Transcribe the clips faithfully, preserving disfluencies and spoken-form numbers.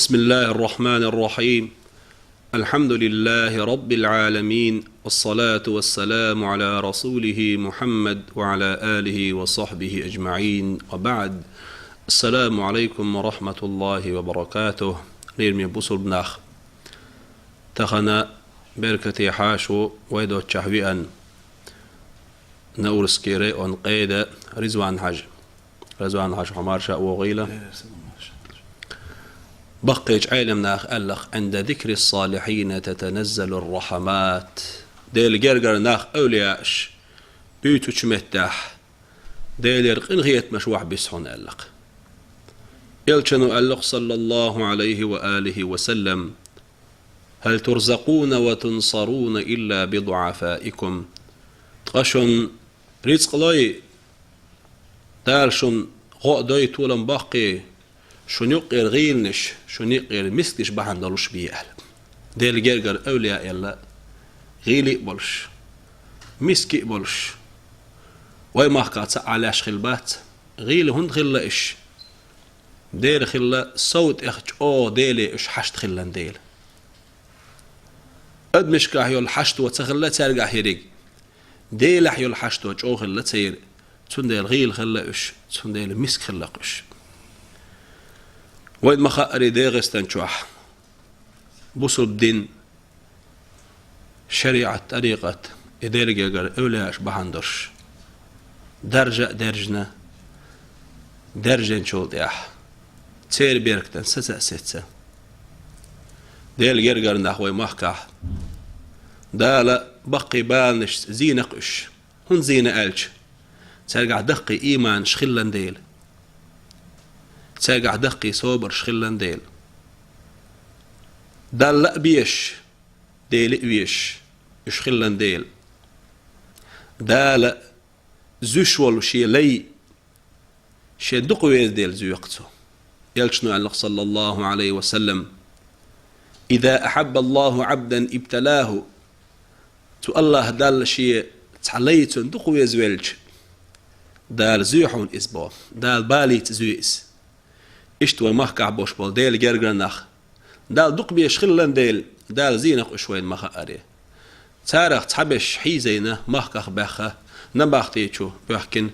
بسم الله الرحمن الرحيم. الحمد لله رب العالمين، والصلاة والسلام على رسوله محمد وعلى آله وصحبه أجمعين، وبعد. السلام عليكم ورحمة الله وبركاته. Лераме бусулба нах. Тахана беркате хьашу вай доцчахь виан Наурскера он къеда Ризван-Хьажа. Ризван-Хьажа, хьо марша вогӀийла. Баккхийчу Ӏеламнаха аьлларх: «عند ذكر الصالحين تتنزل الرحمات». Делан гергара нах, эвлияаш буьйцучу меттехь, Делера къинхетамаш вахьа бисхьуна аьлларх. Элчано аьлларх, саллаллаху Ӏалайхи ва алихи ва саллам: «هل ترزقون وتنصرون إلا بضعفائكم». Ткъа шун рицкъ лой, Дала шун гӀо а дой, толам баккхий, шун юккъера гӀийланаш, шун юккъера мискаш бахьана долуш бе аьлла. Делан гергара эвлияъ елла, гӀийли а болуш, миски а болуш, вай махкахь цхьа а лаьш хилла бац. ГӀийла хӀунда хилла иш? Дера хилла, сов тӀех чӀогӀа Деле уьш хьашт хиллан дела. Адамашкахь йолу хьашто ца хилла цаьргахь ерриг, Делехь йолу хьашто чӀогӀа хилла церан, цундела гӀийла хилла уьш, цундела миска хилла уьш. Вайн ма-хаъара, ДегӀастан чохь бусулба дин, шариӀат, тӀарикъат, и Делан гергара эвлияаш бахьана долуш, даржа а даьржина, даьржинчул тӀаьхьа церан беркатан саца а сецна, Делан гергара нах вай махкахь, Дала баккхий баланашца зийна-кх уьш. ХӀунда зийна аьлча, цаьргахь даккхий ийманаш хиллан дела, цаьргахь даккхий собарш хиллан дела. Далла а безаш, Дела а везаш уьш хиллан дела. Дала зуьйш волу шен лай шен дукха веза дела зоькху цо. Элчано аьлла, саллаллаху Ӏалайхи ва саллам: «إذا أحب الله عبدا ابتلاه». Цу АллахӀ Далла шен цхьа лай цунна дукха веза велча, Дала зуьй хьуна иза боху, Дала балийца зуьй иза. Иштта вай махкахь болуш болу Делан гергара нах, Далла дукха безаш хиллан дела, Дала зийна-кх уьш вайна ма-хаъара. Царах цхьаберш хьийзийна, махках баьхна, набахти чу боьхкина,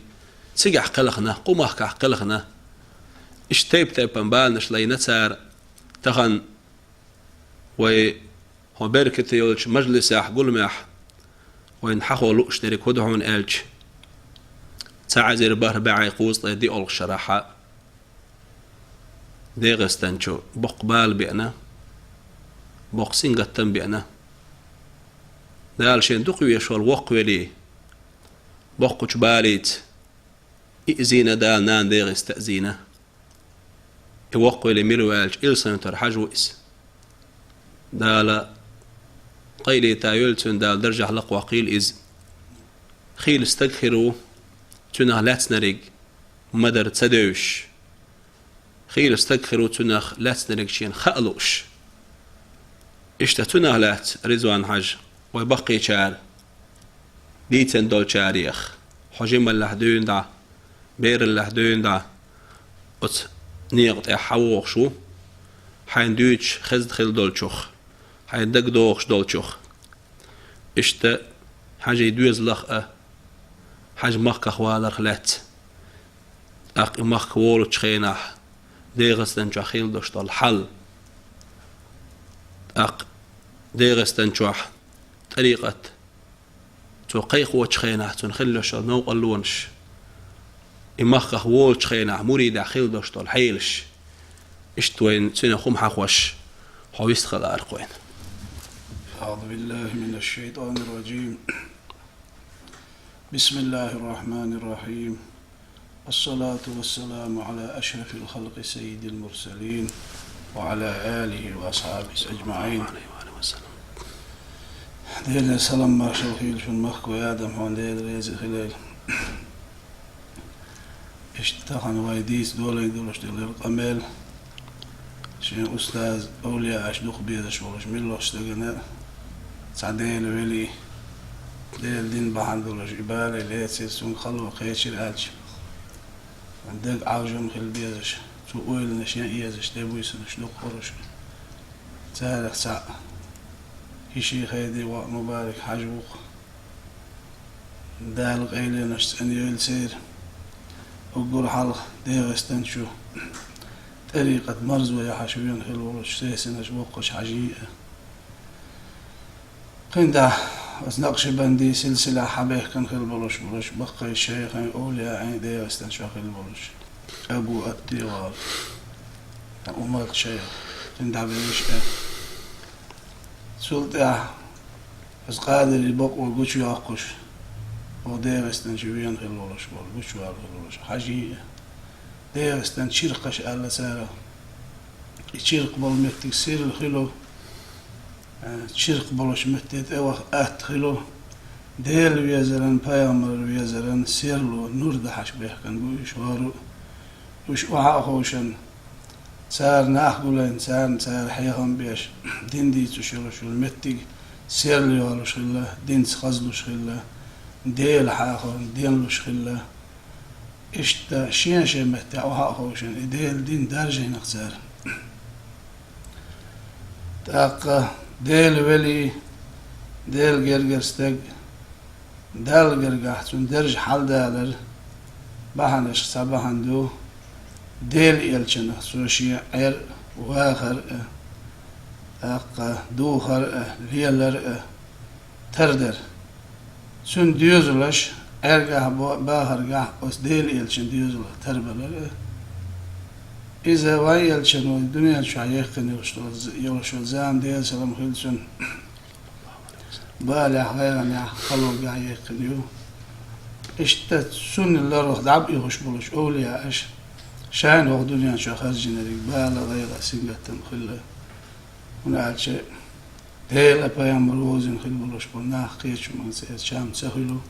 цигахь кхелхина, кху махкахь кхелхина. Иштта тайп-тайпана баланаш лайна цара. Тахана вай хӀокху беркате йолчу мажлисехь, гуламехь вайна хьахо лууш дерг хӀун ду хьуна аьлча, цхьа эзар бархӀ бӀе кхузткъе диъолгӀачу шарахь ДегӀастан чу боккха бала беана, боккха сингаттам беана. Дала шен дукха везаш волу воккхавелли, боккхачу балийца, и а зийна Дала, нана ДегӀаста а зийна. И воккхавелли мила ву аьлча, Илсхан-Юьртара Хьажа ву иза. Дала къайле тӀе йойла цуьнан, Дала даржехь лакхаваккхийла иза. Хийла стаг хир ву, цуьнах лаьцнарг ма-дарра ца девзаш. Хийла стаг хир ву, цуьнах лаьцнарг шена хаа лууш. Иштта цуьнах лаьцна, Ризван-Хьажа, вай баккхийчара, дийцина долчарех, хьо жималлехь дуьйна дӀа, бераллехь дуьйна дӀа, оцу некъа тӀехь хьан вогӀуш ву, хьайна дуьйцуш хезна хилла долчух, хьайна дагадогӀуш долчух. Иштта Хьажин доьзалх а, Хьажа махках валарх лаьцна, тӀаккха и махка волучу хенахь ДегӀастан чохь хилла долуш долу хьал, тӀаккха ДегӀастан чохь тӀарикъат цо кхайкхочу хенахь цунна хилла йолуш йолу новкъарлонаш, и махках волучу хенахь муридехь хилла долуш долу хьелаш. Иштта вайна цуьнан хӀума хьахош, хьо вистхила аркхойна. أعوذ بالله من الشيطان الرجيم. بسم الله الرحمن الرحيم. الصلاة والسلام على أشرف الخلق سيد المرسلين وعلى آله وأصحابه أجمعين. Делан салам маршалла хуьлда шуна, махкахой, Адам, хьуна Дела реза хилийла. Иштта тахана вай дийца долийна долуш делира къамел. Шен устаз, овлияаш дукха безаш волуш муьлххачу стагана цхьа Делан вели, Делан дин бахьана долуш и бала лецира, цуьнга хало кхечира аьлча, дага Ӏовжам хила безаш, Цу ойланаш ян езаш, де буьйсанаш дукха хуьлуш. Царах цхьаъ Хишихеди ва Мубарак-Хьажа ву-кх. Дала къайленашца цӀена йойла церан. Уггар хьалха ДегӀастан чу тӀарикъат марзо яхьаш вена хилла волчу Сесинаш воккхачу Хьажин а. КхидӀа оцу Накъшбандийн силсилахь хьабаьхкина хилла болуш болуш баккхий шайхийн, овлияийн ДегӀастан чохь хилла болуш, Абу Аттигъар, Умар шайх, кхин дӀабевзаш а. Цул тӀаьхьа оцу Къадирийн бакъо гучуйоккхуш, оха ДегӀастан чу вена хилла волуш болу, гучувала хилла волуш Хьажин а. ДегӀастан чиркхаш аьлла цара. И чиркх болу меттиг сирла хилла, э, чиркх болуш метте тӀе ваха атта хилла. Дела везаран, пайхамар везаран серло нур дахьаш баьхкина бу уьш хӀора а. Уьш охьа а ховшан, цара нах гулайна, царна цара хьехам беш, дин дийцуш йолуш йолу меттиг серла йолуш хилла, динца хазлуш хилла, Дела хьахорна денлуш хилла. Иштта шен-шен меттехь охьа а ховшина, и Делан дин даржийна-кх цара. ТӀаккха Делан вели, Делан гергара стаг, Далла гергахь цуьнан дарж хьаладалар бахьанашка цхьа бахьана ду, Делан элчанах цо шен Ӏер а, вахар а, тӀаккха духар а, лелар а, тардар. Цуьнан доьзалш Ӏергахь бо-, бахаргахь оцу Делан элчанан доьзалх тарбалар а. Иза вайн элчано дуьнен чохь яьккхина йолуш долу з-, йолуш йолу зама, Делан салам хила цунна, балехь, гӀайгӀанехь, халогахь яьккхина ю. Иштта цунна ларах дӀабоьхуш болуш овлияаш шайна хӀокху дуьнен чохь харжинарг бала, гӀайгӀа, сингаттам хилла. ХӀунда аьлча Дела, пайхамар вовзийна хила болуш болу нах кхечу хӀуманца эца чам ца хуьлу.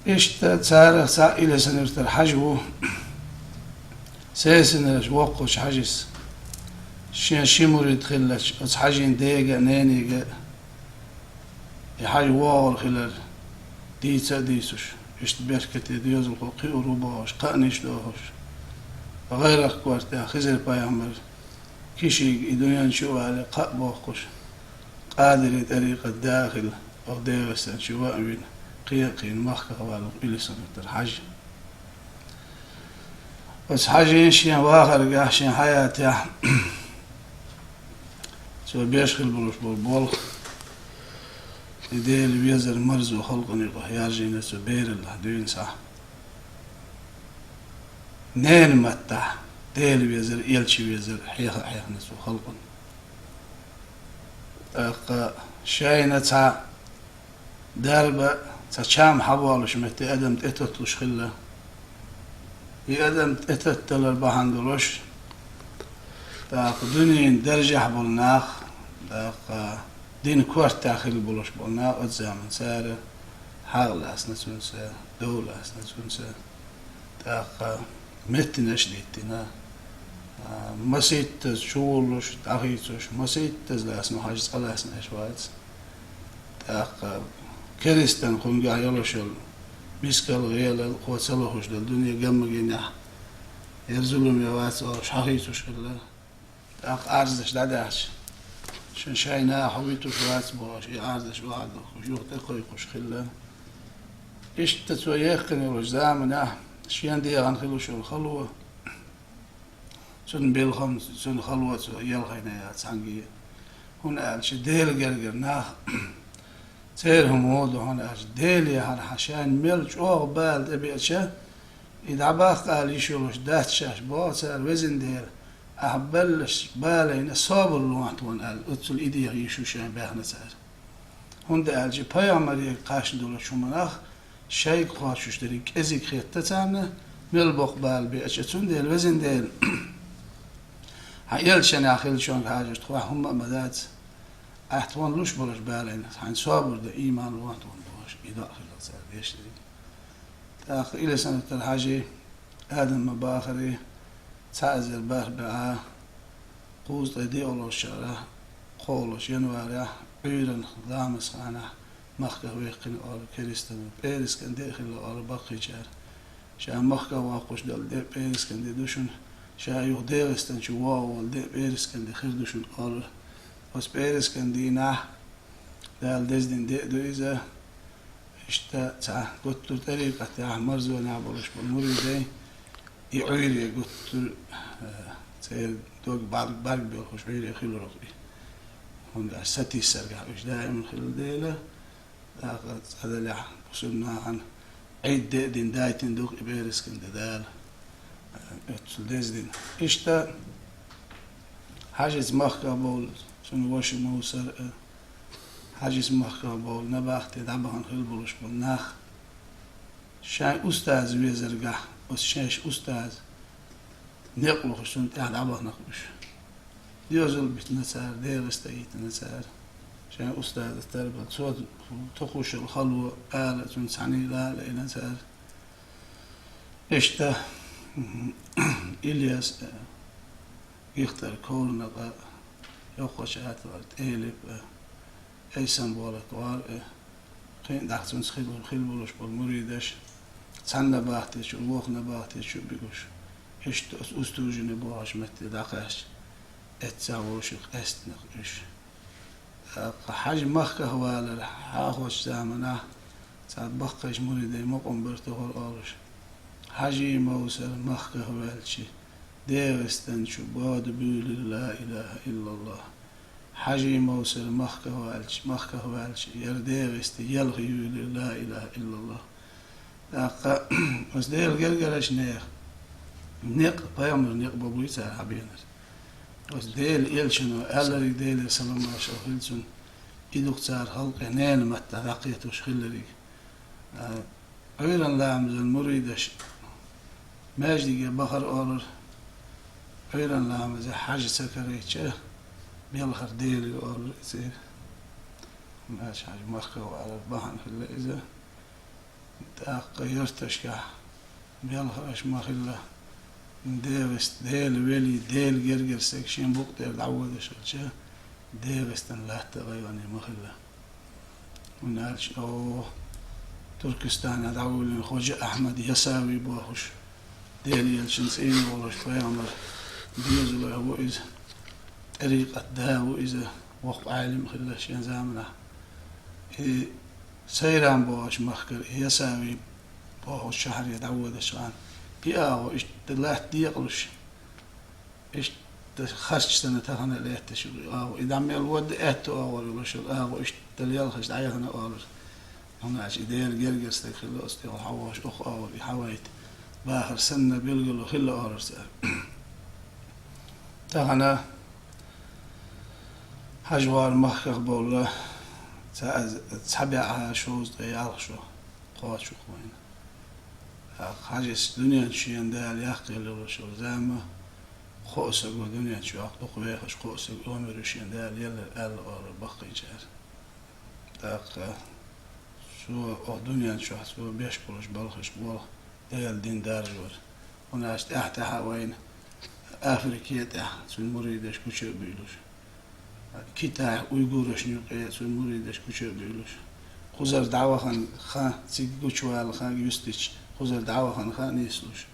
Иштта царах цхьаъ Илисанан юьртара Хьажа ву. Сесинарш воккхачу Хьажас шен ши мурид хиллачу оцу Хьажин дега а, нене а и Хьажа вогӀур хилар дийца а дийцуш, иштта беркате доьзалхо кхиор ву бохуш, кхаънаш дохуш, гӀайракх кортехь Хизир-пайхамар Кишига и дуьнен чу а валий, кхаъ бохкуш, Къадирийн тӀарикъат да а хилла, оха ДегӀастан чу ваъ а вина, кхин а кхиъна махках валлалц Илисанан юьртара Хьажа. Оцу Хьажин шен вахаргахь, шен хьаятехь цо беш хила болуш болу болх, и Делан везар марзо халкъана юкъахь яржийна цо бераллахь дуьйна схьа. Ненан маттахь Делан везар, элчан везар хьеха а хьехна цо халкъана. ТӀаккха шайна цхьа дарба, цхьа чам хьаболуш метте адам тӀетотталуш хилла. И адам тӀетатталар бахьана долуш, тӀаккха дуьненан даржехь болу нах, тӀаккха динан кортехь хилла болуш болу нах оцу заманахь цара хьагӀ лаьцна цуьнца, дов лаьцна цуьнца. ТӀаккха меттанаш а диттина, а, масийттаза чувуллуш, дӀахийцуш, масийттаза лаьцна Хьажа цкъа лаьцна аьлла вац. ТӀаккха керистанан кхуьнгахь йолуш йолу мискал, гӀелал, кхо ца лохуш долу дуьне гаммагийнехь, яра зуламе вац олуш хьахийцуш хилла. ТӀаккха Ӏарзаш дӀадаьхьча, шен шайн наха хьо витуш вац бохуш, и Ӏарзаш охьадохуш, юха тӀекхойкхуш хилла. Иштта цо яьккхина йолчу заманахь шен дегӀан хилуш йолу хало, цуьнан белхам, цуьнан хало цо елхайна яц цхьаьнгге. ХӀунда аьлча Делан гергара нах, церан хӀума ду, хӀунда аьлча Деле хьара хьан шайна мел чӀогӀа бала тӀебеача, и дӀабаккха ала йиш йолуш дац шаьш, боху цара, везан Дела, ахь беллаш балайна собар лохьа тхуна аьлла, оццул и деха йиш ю шайн баьхна цара. ХӀунда аьлча пайхамаре кхаьчна долчу хӀуманах шайга кхочуш дерг кӀезиг хетта царна, мел боккха бала беача, цундела, везан Дела, хьан элчанехь хиллачунга хьажар тхох хӀумма а ма дац, ахь тхуна луш болчу балайна хьайна собар дан, ийман лохьа тхуна бохуш, и доӀа хилла цара деш дерг. ТӀаккха Илисанан юьртара Хьажи, Адам ма бахаре, цхьа эзар бархӀ бӀе кхузткъе диъалгӀачу шарахь, кхоалгӀачу январехь, Ӏуьйранна ламазан хенахь махках ваьккхина олу керистано, пӀераскан де а хилла олу баккхийчара. Ша махках воккхуш долу де пӀераскан де ду шуна, ша юха ДегӀастан чу вогӀу волу де пӀераскан де хир ду шуна олура. Оцу пӀераскан дийнахь Дала деза дина де а ду иза. Иштта цхьа гуттар тӀарикъатехь марзонехь болуш болу муридай, и Ӏуьйре гуттар, э, церан дог барг, барг белхаш Ӏуьйре хиларх и. ХӀунда аьлча сатийсаргахь уьш даим хилла дела, тӀаккха цкъа далехь бусулба нахана Ӏийд де а дина дайтина ду-кх и пӀераскан де Дала, э, оццул деза дина. Иштта Хьажица махкахь болу цуьнан ваша Мовсар а, Хьажица махкахь болу набахте дӀабахана хила болуш болу нах, шайн устаз везаргахь, оцу шайша устаз некъ лохуш цунна тӀехь дӀабахана-кх уьш. Доьзал битина цара, ДегӀаста йитина цара. Шайн устаза тарбала, цо тохуш йолу хало ала, цуьнца цхьаьний лала а йина цара. Иштта Ильяс а, Гихтар Коврнакъ а, Йоккхача Атар, ТӀелип а, Эйсамболат вар а, кхин а дахьа цуьнца хила, хила болуш болу муридаш, цхьана набахте чу, вукху набахте чу а бигуш, иштта оцу Устужине бохучу метте дӀакхаьчча, эццахь вовшах къаьстина-кх уьш. ТӀаккха Хьажа махкахь валар хьахочу заманахь цхьа баккхийчу муридай мукъам бара тохара олуш: «Хьажий Мовсар махкахь ваьлча, ДегӀастан чу бода буьйлира ла илаха иллаллах. Хьажий Мовсар махкахь ваьлча, махкахь ваьлча, яра ДегӀаста елха юьйлира ла илаха иллаллах». ТӀаккха оцу Делан гергарчу нехан некъ, пайхамаран некъ бан буй цара хьабеанарг. Оцу Делан элчано аьллариг, Делера салам-маршалла хуьлда цунна, и ду-кх цара халкъе ненан маттахь дӀакхетош хиллариг. А, Ӏуьйранна ламазан муридаш маьждиге бахара олура. Ӏуьйранна ламазе Хьажа ца карийча, белхар делира олура и цӀера. Хьажа махкахь валар бахьана хилла иза. ТӀаккха ярташкахь белхараш ма хилла. ДегӀаста Дела велий, Делан гергара стаг шен букъа тӀера дӀаводаш хилча, ДегӀастан латта гӀайгӀане ма хилла. ХӀунда аьлча, о, Туркестанехь дӀавоьллина Ходжа Ахьмад Ясави бохуш, Делан элчанан цӀийнах волуш пайхамаран доьзалех ву иза, тӀарикъат да ву иза, воккха Ӏалим хилла шен заманахь. И Сайран бохучу махкара и Ясави бохучу шахьаре дӀаводачу хана, и агӀо иштта латта декъалуш, иштта харцчу санна тахана а лаьтташ ю и агӀо. И дӀа мел вадда аьтту агӀор йолуш йолу агӀо иштта лелхаш дӀаяхана олура. ХӀунда аьлча и Делан гергара стаг хилла оцу тӀехула хьавогӀуш, оха агӀор и хьавайта бахар санна билгало хилла олура цара. Тахана Хьажа вар махках бовла, ца-, цхьа бӀе шовзткъе ялх шо кхочух вайна. ТӀаккха Хьажис дуьнен чу шена Дала яккхийла йолуш йолу зама, кхо а саго дуьнен чохь дукха вехаш, кхо а саго омра ю шена Дала еллар аьлла олура баккхийчара. ТӀаккха цо оха дуьнен чохь цо беш болуш балхаш болх Делан дин даржор. ХӀунда аьлча тӀаьхьа-тӀаьхьа вайна Африке тӀехь цуьнан муридаш гуча а буьйлуш, Китайхь уйгурашна юкъе цуьнан муридаш гуча а буьйлуш, кхузара дӀавахана хан, цига гучувала хан юьстича, кхузара дӀавахана хан а нислуш,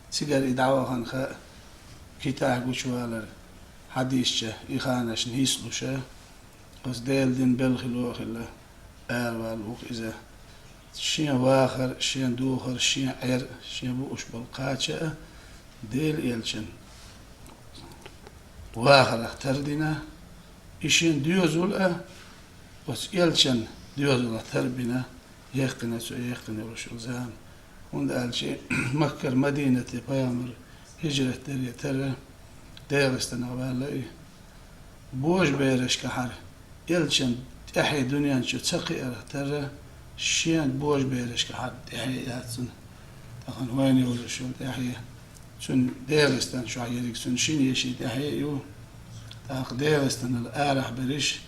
цигара и дӀавахана хан Китайхь гучувалар хьадисча, и ханаш нислуша, оцу Делан дин белхало а хилла, аравала ву-кх иза. Шен вахар, шен духар, шен Ӏер, шен бууш болу кхача а Делан элчан вахарах тардина, и шен доьзал а оцу элчан доьзалах тарбина, яьккхина цо яьккхина йолуш йолу зама. ХӀунда аьлча Маккара Мадинате пайхамар хӀижрат даре тара ДегӀастанах ваьлла и. Божаберашкахьара, элчан тӀаьхье дуьнен чу ца кхиарах тара, шен божаберашкахьара тӀаьхье яц цуьнан. Тахана вайна йолуш йолу тӀаьхье, цуьнан ДегӀастан чохь ерриг цуьнан шина ешин тӀаьхье а ю. ТӀаккха ДегӀастанал арахь берриш,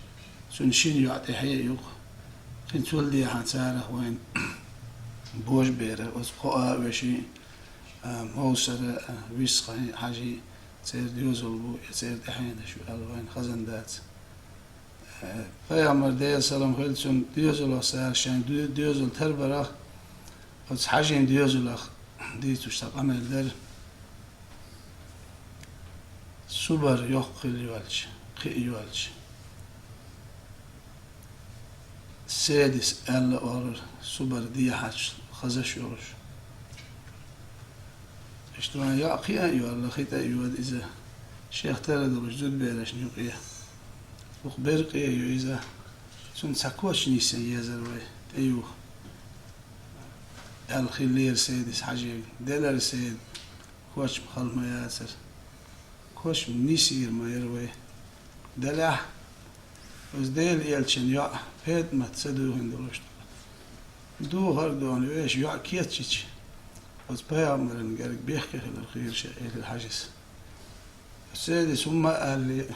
цуьнан шина йоӀ тӀаьхье а ю-кх. Кхин цул дехьа царах вайна божабера, оцу кхо а вешин, а, Мовсара, а, Висхайн, Хьажий, церан доьзал бу, я церан тӀаьхьенаш ю аьлла вайна хазна дац. Э, пайхамар, Делан салам хуьлда цунна, доьзалах цара шайн ду-, доьзал тарбарах, оцу Хьажин доьзалах дийцуш цхьа къамел дара. Субар йоккха хилла йоалча, кхиъ йоалча, Седис аьлла олура, Субар дехьачул хазаш йолуш. Иштта вайн йоӀ кхиъна а йоьлла, хи тӀе а йода иза, шех тера долуш зудаберашна юкъе. Укх беркъе а ю иза, цунна цхьа коч нисъян езара вай, тӀеюха, аьлла хиллера Седис Хьажийга. Делара Седа, коч-м хала ма яцара. Коч-м нисйийр ма яра вай. Делахь, оцу Делан элчан йоӀ ПетӀамат ца дуьйхина долуш ду. Духар а дуьйхина, вешан йоӀ кечйича, оцу пайхамарна герга бехке хилар хийра ша, элира Хьажис. Седис хӀумма а аьллий,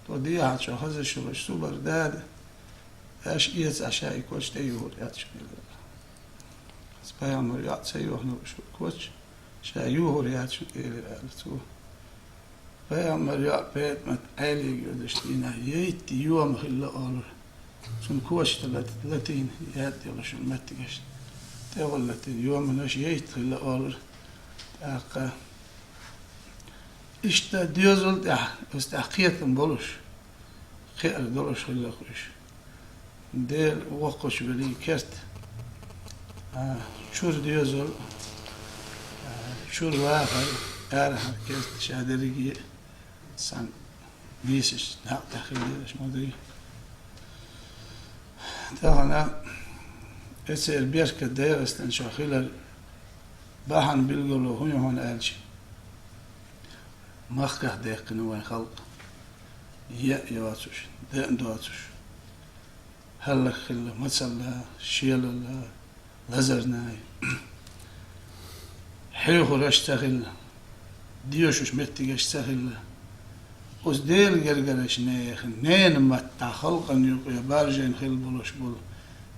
тхо дехьа чохь хазаш йолуш Субар дада, аша эца, аша и коч тӀеюхур яц шуна, элира. Оцу пайхамаран йоӀ ца юьйхина шу коч, ша юхур яц шуна, элира аьлла цо. Пайхамаран йоӀ ПетӀамат Ӏелига йодаш дийнахь, яйтта йома хилла олура. Цунна коч тӀе лат-, латийна, яьтта йолуш йолу меттигаш тӀехула латийна, йоманаш яйтта хилла олура. ТӀаккха иштта доьзал тӀехь, оцу тӀехь кхетам болуш, кхиар долуш хилла-кх уьш. Дела воккхачу велий керта, а, чуьра доьзал, а, чуьра вахар, арахьара керта ша дерриге а санна нийсачу накъ тӀехь хилла дераш ма дуй. Тахана эцеран беркат ДегӀастан чохь хилар бахьана билгало хӀун ю хьуна аьлча, махках даьккхина вайн халкъ, еа йоцуш, даа доцуш, хӀаллакьхилла, мацалла, шелалла, лазарнай. Хьехарш ца хилла, доьшуш меттигаш ца хилла. Оцу Делан гергарчу нехан, ненан маттахь халкъана юкъе баржийна хилла болуш болу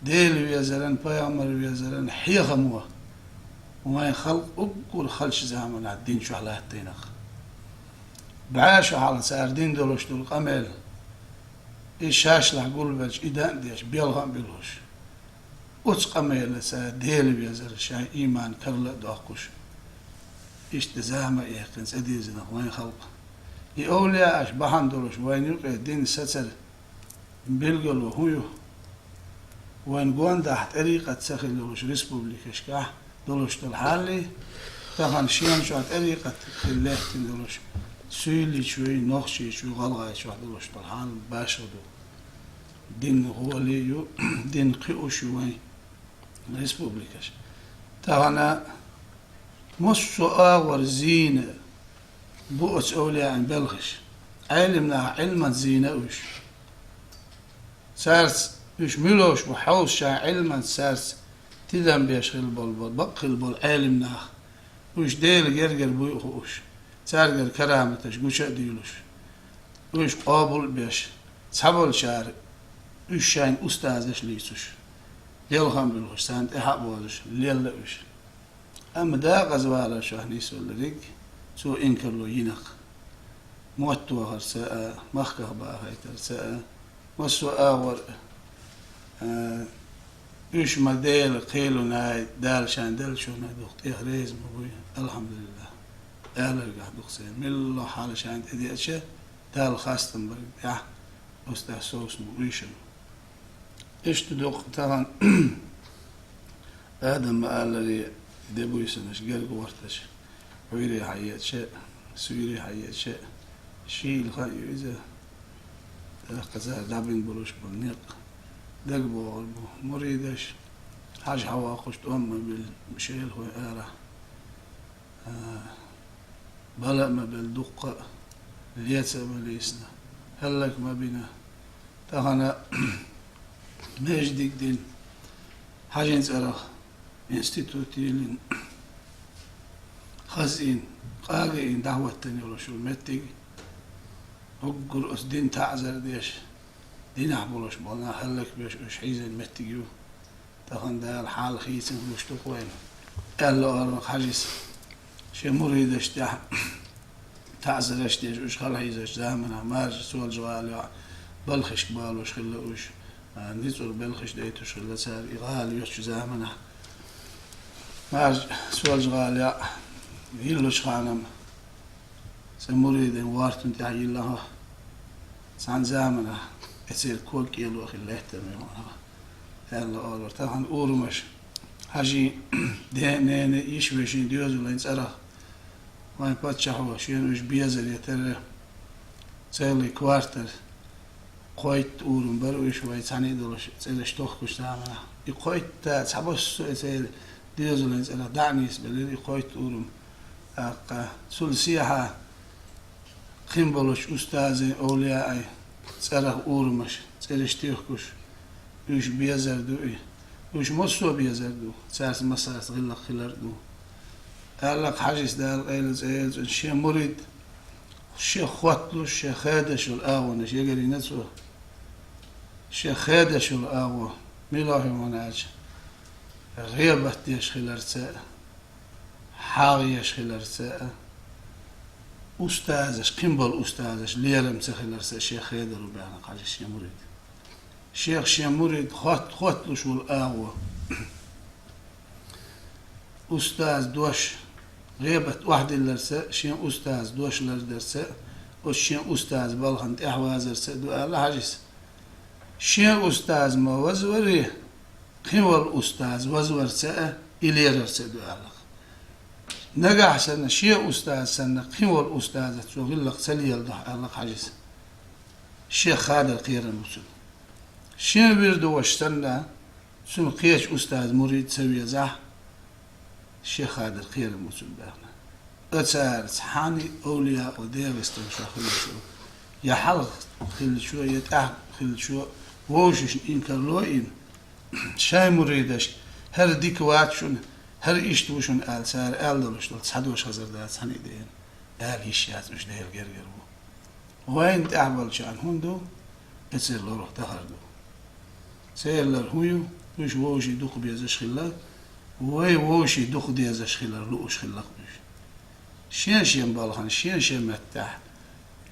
Делан везаран, пайхамаран везаран хьехамо вайн халкъ уггар халчу заманахь дин чохь латтийна-кх. БӀе шо хьалха цара дина долуш долу къамел, и шашлахь гулбелча, и дан а деш, белхан а буьлхуш. Оцу къамелаца Дела везара шайн ийман карла а доккхуш, иштта зама а яьккхина цӀе дезина-кх вайн халкъ. И овлияаш бахьана долуш вайн юкъе дин сацар билгало хӀун ю? Вайн гондахь тӀарикъат ца хилла йолуш республикашкахь долуш долу хьаллий, тахана шена чохь тӀарикъат хилла лаьттина долуш, суьйличуй, нохчийчуй, гӀалгӀайчохь долуш долу хьал башха ду. Дин гӀоле ю, дин кхиуш ю вайн республикаш. Тахана массо а агӀор зийна бу оцу овлияан белхаш. Ӏелимнаха Ӏилманца зийна уьш. Цаьрца уьш муьлш бу хьовса, шайн Ӏилманца цаьрца тидам беш хилла болу, болу, бакъ хилла болу Ӏелимнах. Уьш Делан гергара буй а хууш, цаьргара караматаш гуча а дуьйлуш, уьш къобал а беш, цхьаболчара уьш шайна устазаш лийцуш, делхам буьлхуш, царна тӀаьхьа а бозуш, лелла уьш. Амма дакъаза валар чохь нисвеллариг цо инкарло йина-кх. Мотт вахарца а, махках бахийтарца а, массо а агӀор а, уьш ма Делан кхелунай, Дала шайн деллачунна дукха тӀех реза ма буй, алхьамдулиллахӀ, аларгахь дукха церан. Милла хьала шайна тӀедеача, Далла хастам барг тӀехь, оцу тӀехь совсун бу уьйшан. Иштта дукха тахана Адам ма-алларе де буьйсанаш герга гӀорташ, Ӏуьйре хьаеача а, суьйре хьаеача а, шийла хан ю иза, тӀаккха цара дӀабина болуш болу некъ дагабогӀур бу. Муридаш хьажа хьавоккхуш тӀом ма билла, шелахой арахь, а, бала а ма белла дуккха а, леца а ма лийсина, хӀаллак ма бина. Тахана междиг дина, хьажин цӀарах институт йиллина, хазийна, къагийна дӀахӀоттийна йолуш йолу меттиг, уггар оцу дин таӀзар деш, динахь болуш болу нах хӀаллакбеш уьш хьийзина меттиг ю. Тахана Дала хьал хийцина луш ду-кх вайна, аьлла олу-кх Хьажис. Шен муридашна тӀехь таӀзараш деш уьш хала хьийзачу заманахь, марша Соьлжа-ГӀала йоӀ балхашка балош хилла уьш, а, ницкъала белхаш дайтуш хилла цара и гӀала йоцучу заманахь. Марша Соьлжа-ГӀала йоӀ йиллачу ханам Сан муридийн вартун тӀехь йиллахьа, цхьана заманахь, эцел ког кӀело хила лаьттар ме вахьа, аьлла олура. Тахана урамаш, хьажий, ден, ненан, йиш-вешин доьзалан цӀарах, вайн паччахьо шен уьш безар я терра, целый квартал, кхойтта урам бара уьш вай цхьаьна долуш цӀераш тохкуш заманахь. И кхойтта цхьабоссо и церан доьзалан цӀарах дӀа а нийсбелира и кхойтта урам. ТӀаккха цул сехьа кхин болчу устазийн, овлияийн цӀарах урамаш, цӀераш тохкуш, уьш безар ду и. Уьш массо а безар ду, цаьрца массаьрца гӀиллакх хилар а ду. Аьлла-кх хьажис, Дала къайле цӀе йойла цуьнан, шен мурид, шех хотталуш, шен хедаш йолу агӀонаш ягарйина цо. Шен хедаш йолу агӀо мила хьуна аьлча, гӀебат деш хиларца а, хьагӀ еш хиларца а, устазаш, кхин болу устазаш лерам ца хиларца а шех хедар ву баьхна хьажис шен мурид. Шех шен мурид хотта-, хотталуш волу агӀо. Устаз дош гӀебат охьадилларца а, шен устаз дош лардарца а, оцу шен устаз балхана тӀаьхьавазарца а ду аьлла хьажис. Шен устаз ма вазваре, кхин волу устаз вазварца а, и лерарца а ду аьлла-кх. Нагахь санна шен устаз санна кхин волу устазаца цо гӀиллакх ца леладахь аьлла-кх хьажис. Шех хадар кхерам бу цуьнан. Шен вирдо ваша санна, цуьнан кхечу устаз мурид ца везахь, шех хадар кхерам бу цуьнан баьхна. Ацара цхьаьна овлияо ДегӀастан чохь хиллачо, я хьалха хиллачо, я тӀаьхьа хиллачо, вовшашна инкарло а йина, шайн муридашка, хӀара дика вац шуна, хӀара иштта ву шуна аьлла, цара аьлла долуш долу цхьа дош хазар дац цхьаьна а дена, ала йиш яц, уьш Делан гергара ву. Вайна тӀаьхьаболчарна хӀун ду, эцар лорух дахар ду. Церан лар хӀун ю, уьш вовшийн дукха безаш хилла, вай вовшийн дукха дезаш хилар лууш хилла-кх уьш. Шен-шен балхана, шен-шен меттехь,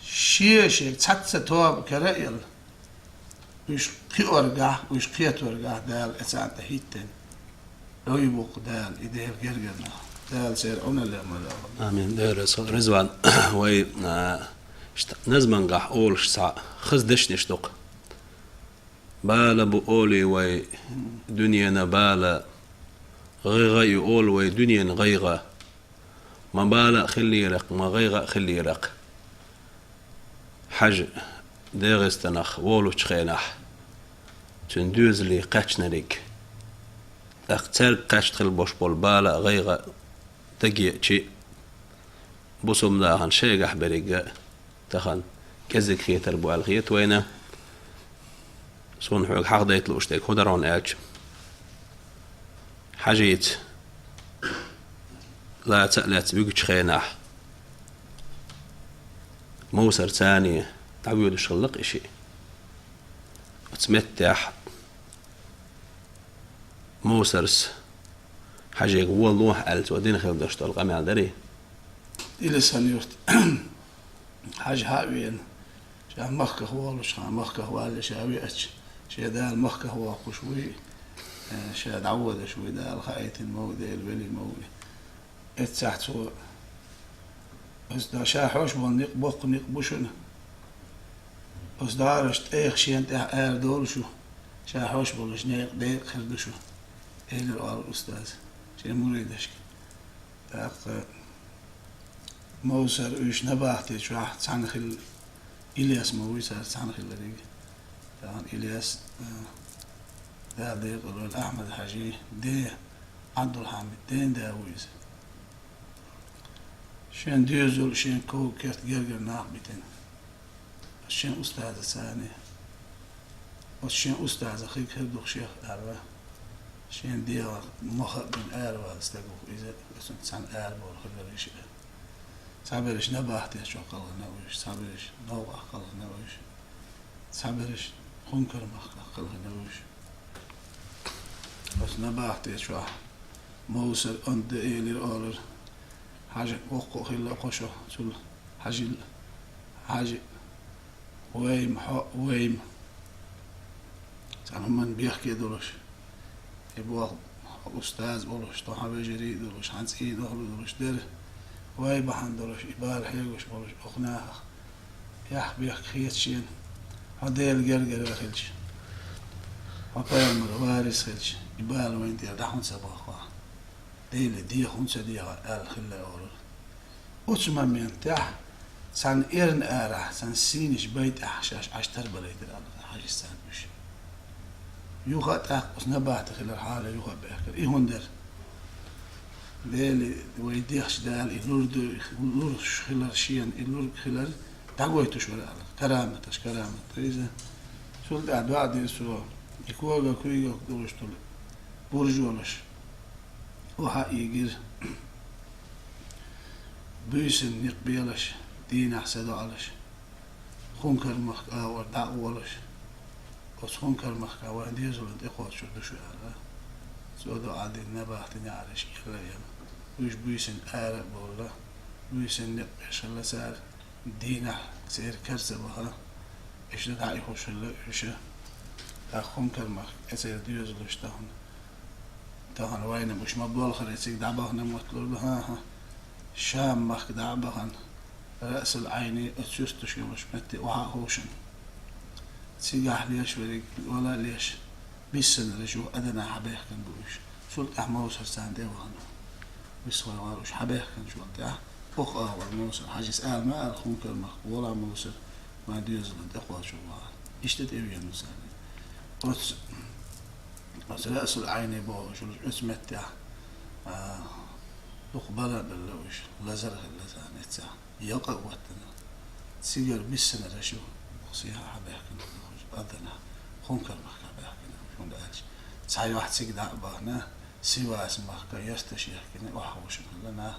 шен-шен цхьацца тоба кара а елла, уьш кхиоргахь, уьш кхеторгахь Дала эцарна тӀе хӀиттина. Ой, бу-кх Дала, и Делан гергара нах. Дала церан Ӏуналла ма ло. Амин. Дела, со Ризван, вай, а, шта-, назмангахь олуш цхьа хаза дешнаш ду-кх. Бала бу олий вай, дуьненан бала, гӀайгӀа ю олу вай, дуьненан гӀайгӀа. Ма бала а хиллера-кх, ма гӀайгӀа а хиллера-кх. Хьажа ДегӀастанах волучу хенахь, цуьнан доьзале кхаьчнариг, тӀаккха цаьрга кхаьчна хила бош болу бала а, гӀайгӀа а даге а, чӀогӀа бусалба нахана шайгахь берриг а тахана кӀезиг хетар бу аьлла хета вайна. Суна хьоьга хьахдайта лууш дерг хӀун дара хьуна аьлча, хьажийца лаца а лаьцна вуьгучу хенахь, Мовсарца цхьаьна дӀавоьдуш хилла-кх и шиъ. Оцу меттехь Мовсарс хьажийга вон лохьа аьлла, цо дина хилла долуш долу къамел дарий? Илисан юрт хьажа хьа а веана, ша махках волуш хьан, махках валле ша веача, шен Дала махках воккхуш вуй, э, ша дӀаводуш вуй, Дала хаийтина ма ву, Дела велий ма ву и. Эццахь цо: «Аса да ша хьош болу некъ боккха некъ бу шуна. Аса дӀараш тӀех шена тӀехь ара долу шу, ша хьош болуш некъ декъа хир ду шу», — элира олу устаз шен муридашка. ТӀаккха Мовсар уьш набахте чохь цхьаьна хилла, Ильяс ма вуй цара цхьаьна хиллариг. Тахана Ильяс, а, Дала декъал войла, Ахьмад-Хьажи ден Ӏабдулхьамид ден да ву иза. Шен доьзал, шен ков-керт гергара нах битина. Шен устазаца цхьаьна. Оцу шен устазах хиг хир ду-кх шех аьлла, шен дегӀах мах а бина аравала стаг ву-кх иза, оцунца цхьаьна арабовла хир вара иша. Цхьаберш набахте чохь кхалхина вуьш, цхьаберш новкъахь кхалхина вуьш, цхьаберш Хункар-махкахь кхалхина вуьш. Оцу набахте чохь Мовсар онда элира олура, Хьажа воккха а хилла кхо шо, цул Хьажил, Хьажи, Вайма, хьо, Вайма. Цхьана хӀуманна бехке долуш, и боху устаз а болуш, тхо хьан вежарий а долуш, хьан цӀийнан охьа а долуш дара. Вай бахьана долуш, и бала хьегош болуш, оха нахах яхь-бехк хеташ шена, хьо Делан гергара хилча, хьо пайхамар варис хилча, и бала вайна тӀера дӀа хӀунда ца боху ахь? Деле деха хӀунда ца деха аьлла хилла олура. Оцу моментехь цхьана эрна арахь, цхьана сийнаш бай тӀехь шаьш Ӏаш тарбалайтира аьлла, хьажа царна уьш. Юха а тӀаккха оцу набахта хилар хьала юха а баьхкира. И хӀун дара? Дели, вай дехча Дала и лур ду, лургаш хилар шена, и лург хилар дӀагойтуш вара аьлла. Караматаш, карамат ду иза. Цул тӀаьхьа доӀа дира цо, и кога куьйгалх долуш долу буржонаш охьа а ийгира. Буьйсанна некъ белаш, дийнахь са доӀалаш, Хункар-махка агӀор дӀа а волуш, оцу Хункар-махка вайн доьзалан тӀекхочур ду шу аьлла. Цо доӀа дина, набахта неӀараш кхелла а елла, уьш буьйсанна ара а бовла, буьйсанна некъ беш хилла цара, дийнахь церан кара ца баха, иштта дӀа а ихуш хилла уьш. ТӀаккха Хункар-махка тӀе церан доьзалш тахана, тахана вайна уьш ма болхара цига дӀабахана мотталур ду, хӀан-хӀа, Шам-махка дӀа а бахана, Раъсул-Ӏайни оцу юьрташ йолуш метте охьа а ховшина. Цигахь леш верг вала а леш, биссинарш юха Адана хьабаьхкина бу уьш. Цул тӀаьхьа Мовсар царна тӀе а вахана. Висхой вара уьш хьабаьхкинчул тӀаьхьа, оха агӀор Мовсар, хьажис ала ма ала, Хункар-махка волахь Мовсар, вайн доьзалан тӀекхочур вахара. Иштта тӀевеана царна. Оцу, оцу Раъсул-Ӏайни бохуш, оцу меттехь, а, дукха бала а белла уьш, лазар а хилла царна эццехь. Ялкъа а ваттана, цигара биссинарш ю, оха сехьа хьабаьхкина, Адана, Хункар-махка баьхкина, хӀунда аьлча цхьа юьхь цига дӀа а бахана, Сивас-махка йоьрташ яхкина, охьаховшина хилла нах,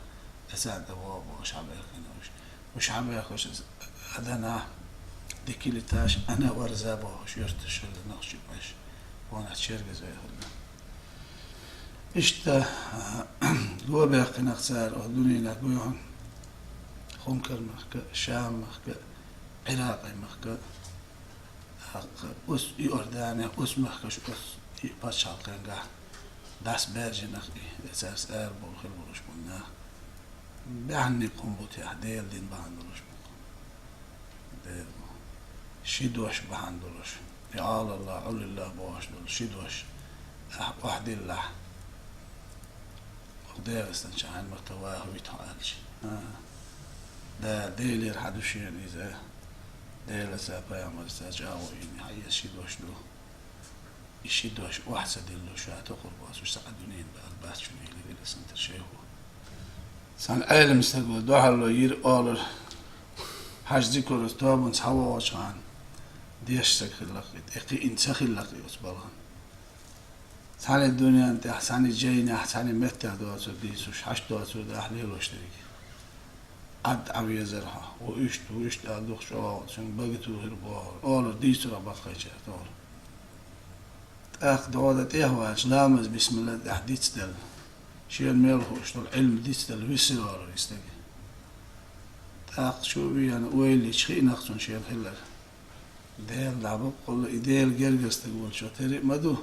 эцарна тӀе вогӀу бохуш хьабаьхкина уьш. Уьш хьабаьхкинчу Адана, Дикилиташ, Ана-Варза бохуш йоьрташ хилла нохчий беш, вонах чергаза хилла. Иштта, а, го баьккхинарг цара оцу дуьненах гуьйхьна, Хункар-махка, Шам-махка, Ӏиракъи-махка, тӀаккха оцу Иордане, оцу махкаш, оцу и пачхьалкхенгахь дӀасабаьржинарг и, цаьрца арабовла хир болуш болу нах. Баьхьаниг хӀун бу техьа, Делан дин бахьана долуш бу. Дела, ши дош бахьана долуш, и Ӏалалла, Ӏулилла бохуш долу ши дош, ахь охьадиллахь, оха ДегӀастанчу хьайн ма-ваха вита хьо аьлча. А, да, Делера хьан ду шена иза, Делаца, пайхамарца чӀагӀо йина, хьан иза ши дош ду. И ши дош охьа ца диллуш, ша тохур боцуш, цхьа а дуьненан бала бац шуна, элира Илсантар шайхо. Цхьана Ӏелам стага дуьхьало йира олура, Хьаьжа Зикурас тобанца хьавогӀучу хана, дешна стаг хилла-кх и, тӀе кхиъна ца хилла-кх и оцу балхана. Цхьана дуьненна тӀехь, цхьана жайнехь, цхьана меттехь доцург дийцуш, хьашт доцург ахь лелош дерг. Ӏад Ӏан везара хьо, ву иштта, ву иштта аьлла дукха чӀогӀа цуьнга бага тухура бохура, олура дийцура баккхайчара тохура. ТӀаккха догӀа дан тӀехваьлча, ламаз бисмилла тӀехь дицделла, шена мел хууш долу Ӏилма дицделла висира олура и стаг. ТӀаккха чу а веана, ойла йича хиъна-кх цунна шена хиллар. Дела дӀа баккъалла и Делан гергара стаг волчо тера а ма ду.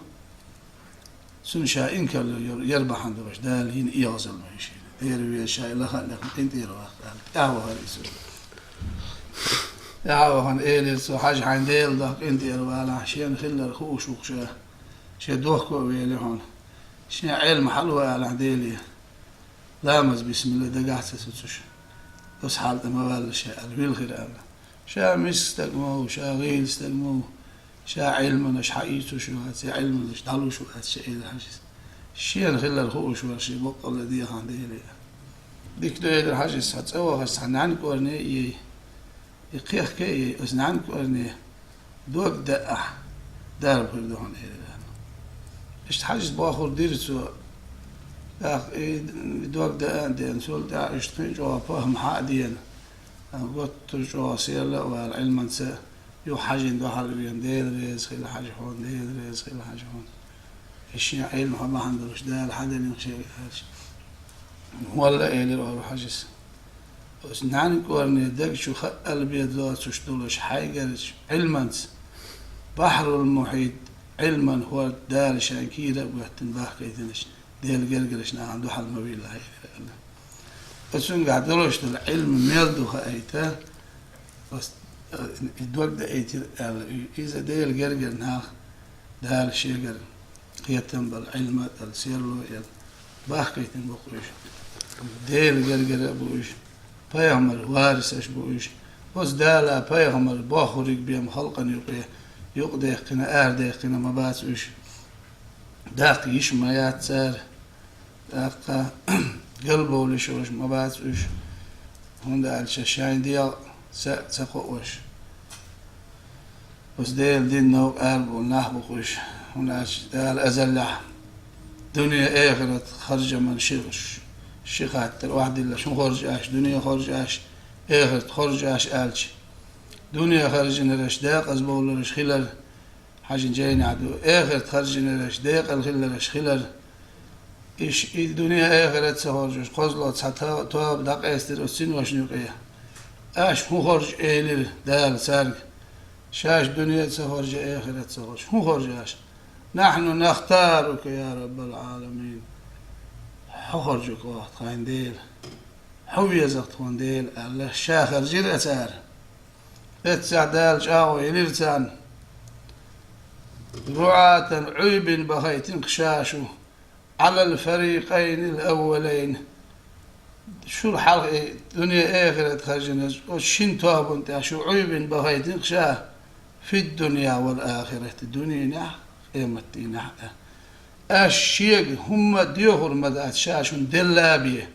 Цунна ша инкарло яр, яр бахьана долуш Дала йина эгӀазал ма ю шена. Дера веза ша и лаха а лекхна къинтӀера ваккха аьлла, тӀаьхьа вахара иза. ТӀаьхьа вахана элира цо: «Хьажа, хьайн Дела дохка къинтӀера валахь, шена хиллар хууш ву-кх ша, шен дохко а велира хьуна. Шен Ӏилма хьалавалахь Деле». Ламаз бисмилла дагахь ца суцуш, оцу хьал тӀе ма валла ша аьлла, вилхира аьлла. Ша миска стаг ма ву, ша гӀийла стаг ма ву, ша Ӏилманаш хьаийцуш вац, я Ӏилманаш дӀалуш вац ша, элира Хьаьжас. Шена хиллар хууш вара шен баккъалла дехьа Деле. Дика ду, элира Хьаьжас, хьо цӀа вахаш цхьа нӀаьнг кӀорне а ей. И кхехка а ей, оцу нӀаьнг кӀорне дог даахь, дарба хир ду хьуна, элира. Иштта Хьаьжас бохур дира цо. ТӀаккха и дог даа а деана, цул тӀаьхьа иштта кхин а чӀогӀа пахӀма хьа а деана, гуттар а чӀогӀа серла а вала, Ӏилманца юха Хьаьжина дуьхьал а веана: «Дела реза хила, Хьаьжа, хьуна, Дела реза хила, Хьаьжа, хьуна. И шен Ӏилма хьо бахьана долуш Дала хьаделлина шега», аьлча. «Валла, — элира олура Хьаьжас, — оцу нӀаьнг кӀорне даг чу хаъал бен доцуш долуш хьайгарчу Ӏилманца, бахьрул-мухьит Ӏилман хӀорд Дала шайн кийра а гоьттина бахкийтинарш Делан гергарчу нахана дуьхьал ма вилла хьо», элира аьлла. Оцуьнгахь долуш долу Ӏилма мел ду хаийта, ас, э, и дог даийтира аьлла, и, иза Делан гергара нах Дала шегара кхетам бала Ӏилма а дала, серло а елла, бахкийтина бу-кх уьш. Делан гергара а бу уьш, пайхамар варисаш бу уьш. Оцу Дала пайхамар бохуриг бен халкъана юкъе юкъадаьккхина, арадаьккхина ма бац уьш. Даккха йиш ма яц цара. ТӀаккха галбовлуш йолуш ма бац уьш, хӀунда аьлча шайн дегӀ са а ца кхоош, оцу Делан динан новкъа арабовла нах бу-кх уьш, хӀунда аьлча Дала азаллехь дуьне-эхарт харжаман ши, ши хаттар охьадиллаш, хӀун хоржу аш, дуьне хоржу аш, эхарт хоржу аш аьлча, дуьне харжинараш декъаза бовлараш хилар, хьажин жайнехь ду, эхарт харжинараш декъала хиллараш хилар. Иш и дуьне-эхарт ца хоржуш, кхозлагӀа цхьа то-, тоба дӀакъаьстира оцу синошна юкъе. Аш хӀун хоржу элира Дала цаьрга? Шаьш дуьне а ца хоржу, эхарт а ца хоржу. ХӀун хоржу аш? «Нахьну нахтарука, я Раббал Ӏаламин». Хьо хоржу-кх оха тхайна Дела. Хьо веза-кх тхуна Дела, аьлла, ша харжира цара. Эццехь Дала чӀагӀо елира царна: «РуӀатан, Ӏуьйбина бахийтина-кх ша шу, Ӏалал фарикъайнил аввалайн». Шул хьалха и дуьне-эхарт харжинарш, оцу шина тобанна тӀехь шу Ӏуьйбина бахийтина-кх ша, фид-дунья вал ахирати, дуьненахь а, къематдийнахь а. Аш шега хӀумма а доьхур ма дац, ша шуна делла а бен,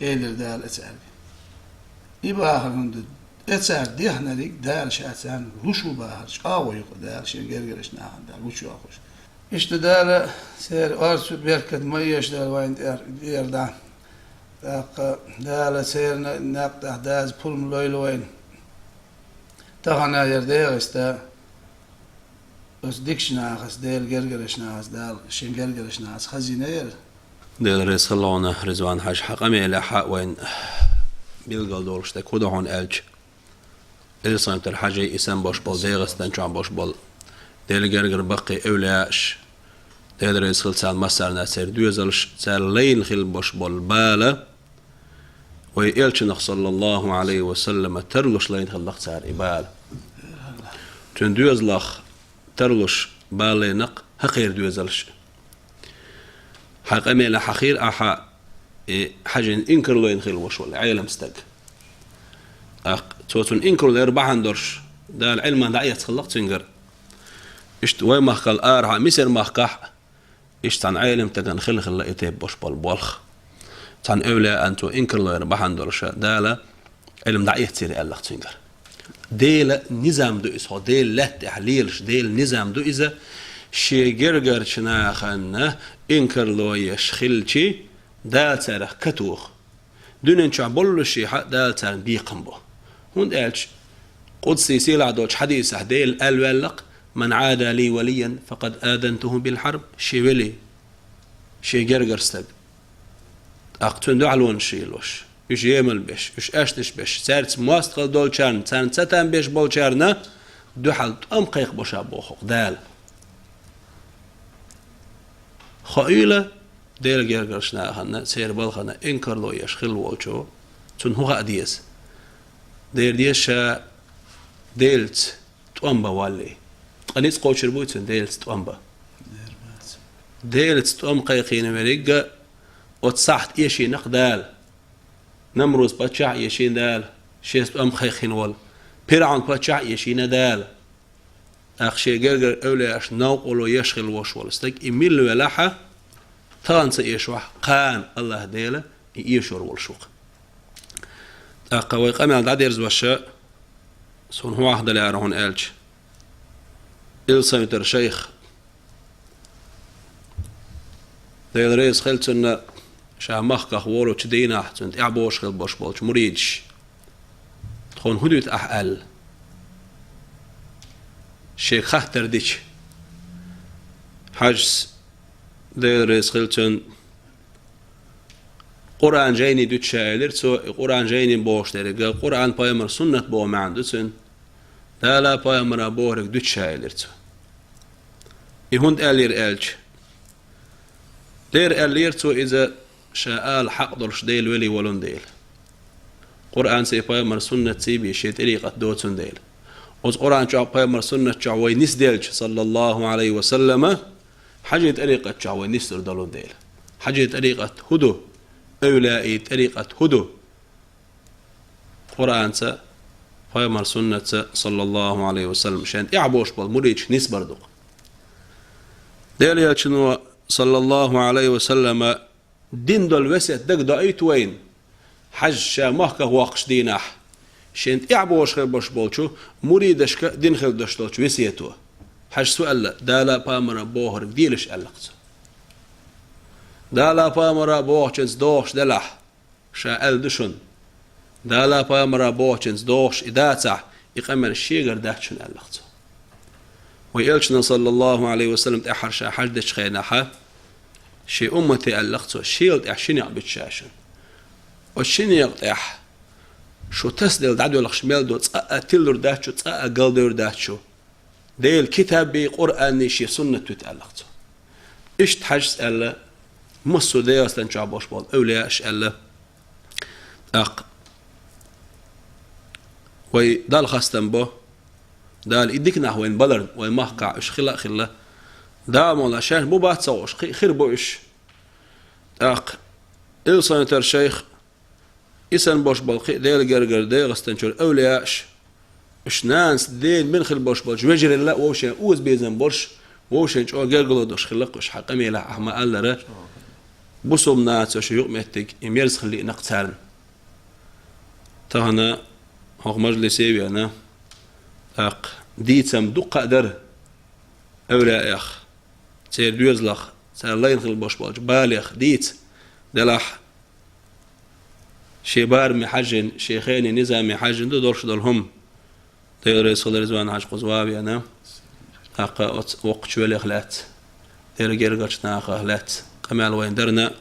элира Дала цаьрга. И бахар хӀунда, и цара дехнарг Дала ша царна луш ву бахар, чӀагӀо ю-кх Дала шен гергарчу нахана Дала гучуйохуш. Иштта Дала церан орцу беркат ма эша Дала вайна тӀера, тӀера дӀа. ТӀаккха Дала церан некъ тӀехь даза пурба лойла вайна. Тахана яра ДегӀаста, оцу дикачу нахаца, Делан гергарчу нахаца Дала шен гергарчу нахаца хазийна яра. Дела реза хуьлда хьуна, Ризван-Хьаьжа, хьан къамелехь вайна билгал долуш дерг хӀун ду хьуна аьлча, Элсанатар-Хьаьжий, и санна бош болу ДегӀастан чохь бош болу Делан гергара баккхий эвлаяаш, Дела реза хуьлда царна массарна, церан доьзалш, цара лайна хилла бош болу бала, вай Элчанах, саллаллаху Ӏалайхи ва саллама, тарлуш лайна хилла-кх цара и бала. Цуьнан доьзалах тарлуш бала лайна-кх хӀокхеран доьзалш. Хьан къамелехь хьахийра ахьа и Хьаьжин инкарло йина хилла вош волу Ӏелам стаг. ТӀаккха цо цунна инкарло яр бахьана долуш, Дала Ӏилман дӀаэцна хилла-кх цуьнгара. Иштта вай махкал арахьа, Мисар-махкахь а, иштта цхьана Ӏелам стагана хилла-хилла и тайпа бош болу болх. Цхьана эвлаяана цо инкарло яр бахьана долуш, Дала Ӏилма дӀаэцира аьлла-кх цуьнгара. Делан низам ду иза, хьо Делан лаьтта тӀехь лелаш, Делан низам ду иза, шен гергарчу нахана инкарло еш хилчи, Дала царах катоха. Дуьнен чохь боллушехь а Дала царна бекхам бо. ХӀунда аьлча, къудсий сийлахь долчу хьадисехь Дела аьлла ваьлла-кх: «Ман Ӏада ли валиян, факъад азантуху бил хьарб», шен вели, шен гергара стаг. ТӀаккха цуьнан дуьхьалонаш йиллош, уьш емал беш, уьш аьшнаш беш, цаьрца мостагӀалла долчарна, царна цатам беш болчарна дуьхьал тӀом кхайкхабо ша боху-кх Дала. Хоийла, Делан гергарчу нахана, церан балхана инкарло еш хилла волчо, цунна хӀун хаа деза? Дера деза ша Делаца тӀом бан валлий. Ткъа ницкъ кхочур буй цуьнан Делаца тӀом бан? Делаца тӀом кхайкхийна верриг а оцу сахьт эшийна-кх Дала. Намруз-паччахь а эшийна Дала, шеца тӀом кхайкхийна волу. ПирӀавн-паччахь а эшийна Дала. ТӀаккха шен гергара эвлаяашна новкъарло еш хилла вош волу стаг, и милла велахь а, тахана ца эшахь, кхана АллахӀ Дела и эшор волуш ву-кх. ТӀаккха вай къамел дӀадерзош, суна хӀун хьахдалаяра хьуна аьлча, Илсанатар шайх, Дела реза хила цунна, ша махках волучу дийнахь цунна тӀаьхьабогӀуш хила бош болчу муридаш: «Тхуна хӀун дуьту ахь?» – аьлла. Шега хаттар дича, Хьаьжас, Дела реза хила цунна, Къуръан жайни дуьту ша, элира цо. И Къуръан жайни бохуш дерг а, Къуръан, пайхамар суннат боху маьӀна ду цуьнан. Дала, пайхамара бохург дуьту ша, элира цо. И хӀунда аьллера аьлча, дера аьллера цо иза, ша ала хьакъ долуш Дела велий волун дела. Къуръанций, пайхамар суннатций бе шен тӀарикъат доцун дела. Оцу Къуръан чохь, пайхамар суннат чохь вай нисделча, саллаллаху Ӏалайхи ва саллама, хьажий тӀарикъат чохь вай нисдур долун дела. Хьажий тӀарикъат хӀун ду? Эвлияий тӀарикъат хӀун ду? Къуръанца, пайхамар суннатца, саллаллаху Ӏалайхи ва саллам, шен тӀехь бохуш болу муридаш нисбар ду-кх. Делан Элчано, саллаллаху Ӏалайхи ва саллама, дина долу весет дага доуьйту вайна, хьажа ша махках воккхуш дийнахь, шен тӀехь бохуш хир болуш болчу муридашка дина хир долуш долчу весето. Хьажа, со аьлла, Дала пайхамара бохург делаш аьлла-кх цо. Дала пайхамара бохучуьнца догӀуш делахь, ша аьлла ду шуна, Дала пайхамара бохучуьнца догӀуш и дацахь, и къамел шегара дац шуна аьлла-кх цо. Вай Элчано, саллаллаху Ӏалайхи ва саллам, тӀаьххьара ша хьаждечу хенахьа, шен уммате аьлла-кх цо, шел тӀехь ши некъ буьту ша шуна. Оцу ши некъа тӀехь шу тасаделла дӀадоьлхуш мел ду, цкъа а тилалур дац шу, цкъа а галдевр дац шу. Делан китаб бе, Къуръанний, шен суннат вуьту аьлла-кх цо. Иштта хьажа аьлла, массо а ДегӀастан чохь болуш болу эвлияаш аьлла. ТӀаккха вай Далла хастам бо, Дала и дика нах вайна баларна, вай махкахь уьш хила а хилла. Дала мукъ лахь, шаьш бу бац ца хууш, кхин а хир бу уьш. ТӀаккха Илсхан-Юьртара шайх, и санна болуш болу кхин а Делан гергара ДегӀастан чуьра эвлияаш, уьш нанас дена бина хила болуш болчу вежаралла а вовшийн озабезам болуш, вовшийн чӀогӀа гергарло долуш хилла-кх уьш, хьан къамелехь ахьа ма-аллара, бусалба нацо шун юкъаметтиг и мерза хила лиъна-кх царна. Тахана хӀокху мажлисе а веана, тӀаккха дийцам дуккха а дара эвлияэх, церан доьзалах, цара лайна хила болуш болчу балех дийца делахь, шен бараме хьаьжжина, шен хенийн низаме хьаьжжина ду долуш долу хӀума. Дела реза хуьлда Ризван-Хьаьжа кхуза ван а веана, тӀаккха оцу воккхачу велех лаьцна, дерриг гергарчу нахах лаьцна къамел вайна дарна,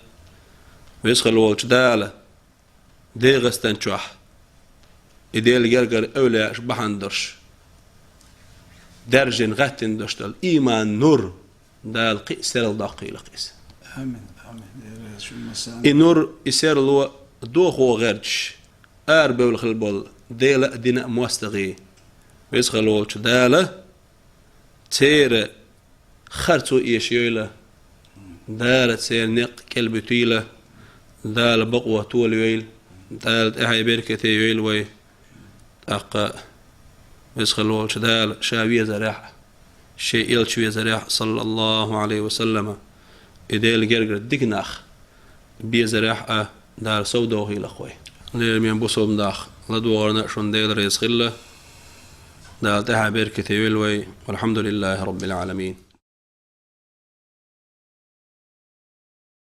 веза хила волчу Дала ДегӀастан чохь и Делан гергара эвлияаш бахьана долуш, даьржина гӀаьттина долуш долу ийман нур Дала кхин а серладоккхийла-кх иза. Амин, амин. Дела реза хуьлда шуна массарна. И нур, и серло дохо гӀерташ, арабевлла хила болу Делан а, динан а мостагӀий, веза хила волчу Дала церан харцо эшайойла, Дала церан некъ кӀелбуьтийла, Дала бакъо толайойла, Дала тӀаьхье беркате йойла вай. ТӀаккха веза хила волчу Дала ша везарехь а, шен элча везарехь а, саллаллаху Ӏалайхи ва саллама, и Делан гергара дика нах безарехь а Дала совдохийла-кх вай. Лераме бусалба нах ладогӀарна а шуна Дела реза хила. Дала тӀаьхье беркате йойла вай. Валхьамдулиллахи Раббил Ӏаламин.